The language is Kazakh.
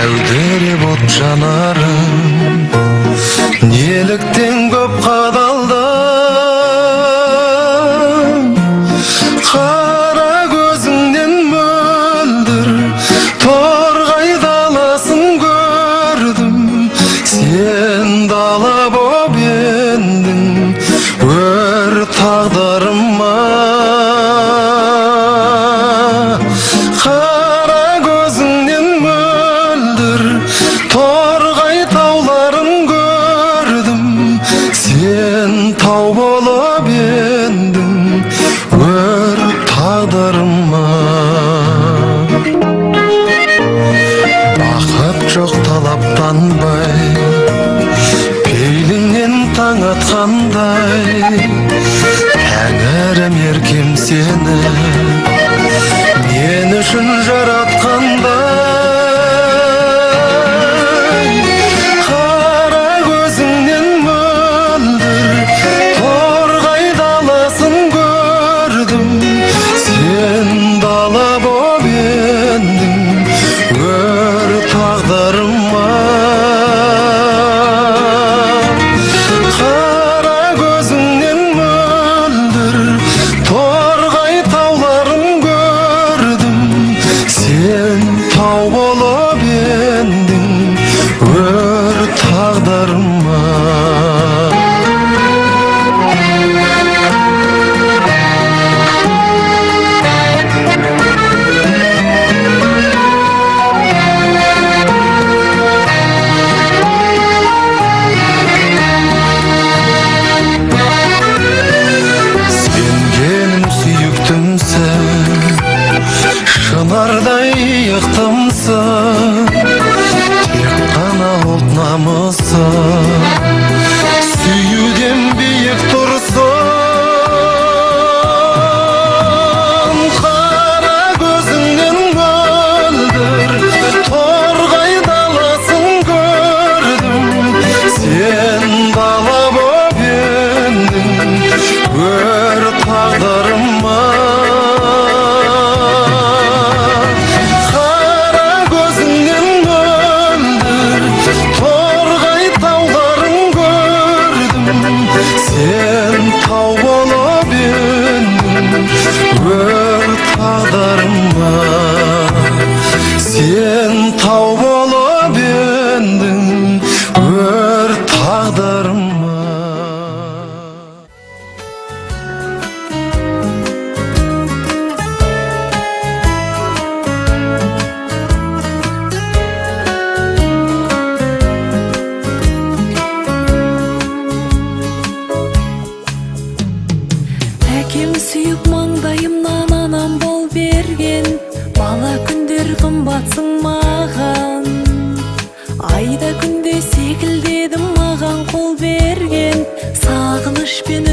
Жәудіреп от жанарың, неліктен көп қадалдың? Қара көзіңнен мөлдір торғай даласын көрдім. Сен дала боп ендің өр тағдырыма. Қара көзіңнен мөлдір торғай тауларын көрдім. Сен тау болып ендің өр тағдырыма. Бақыт жоқ талаптанбай, пейіліңнен таң атқандай. Тәңірім еркем сені мен үшін жаратқандай. Қара көзіңнен мөлдір торғай даласын көрдім. Сен дала боп ендің өр тағдырыма. Қара көзіңнен мөлдір торғай тауларын көрдім. Сен тау болып ендің өр тағдырыма. Сенгенім сүйіктімсің, шынардай иықтымсың, тек қана ұлт намысы сүюден биік тұрсын. Қара көзіңнен мөлдір торғай даласын көрдім. Сен дала боп ендің өр тағдырыма. Қара көзіңнен мөлдір торғай тауларын көрдім. Сен тау болып ендің өр тағдырыма. Сен тау болып ендің өр тағдырыма. Әкем сүйіп маңдайымнан, анам бол берген. Бала күндер қымбатсың маған. Айда күнде секілдедім маған қол берген. Сағынышпен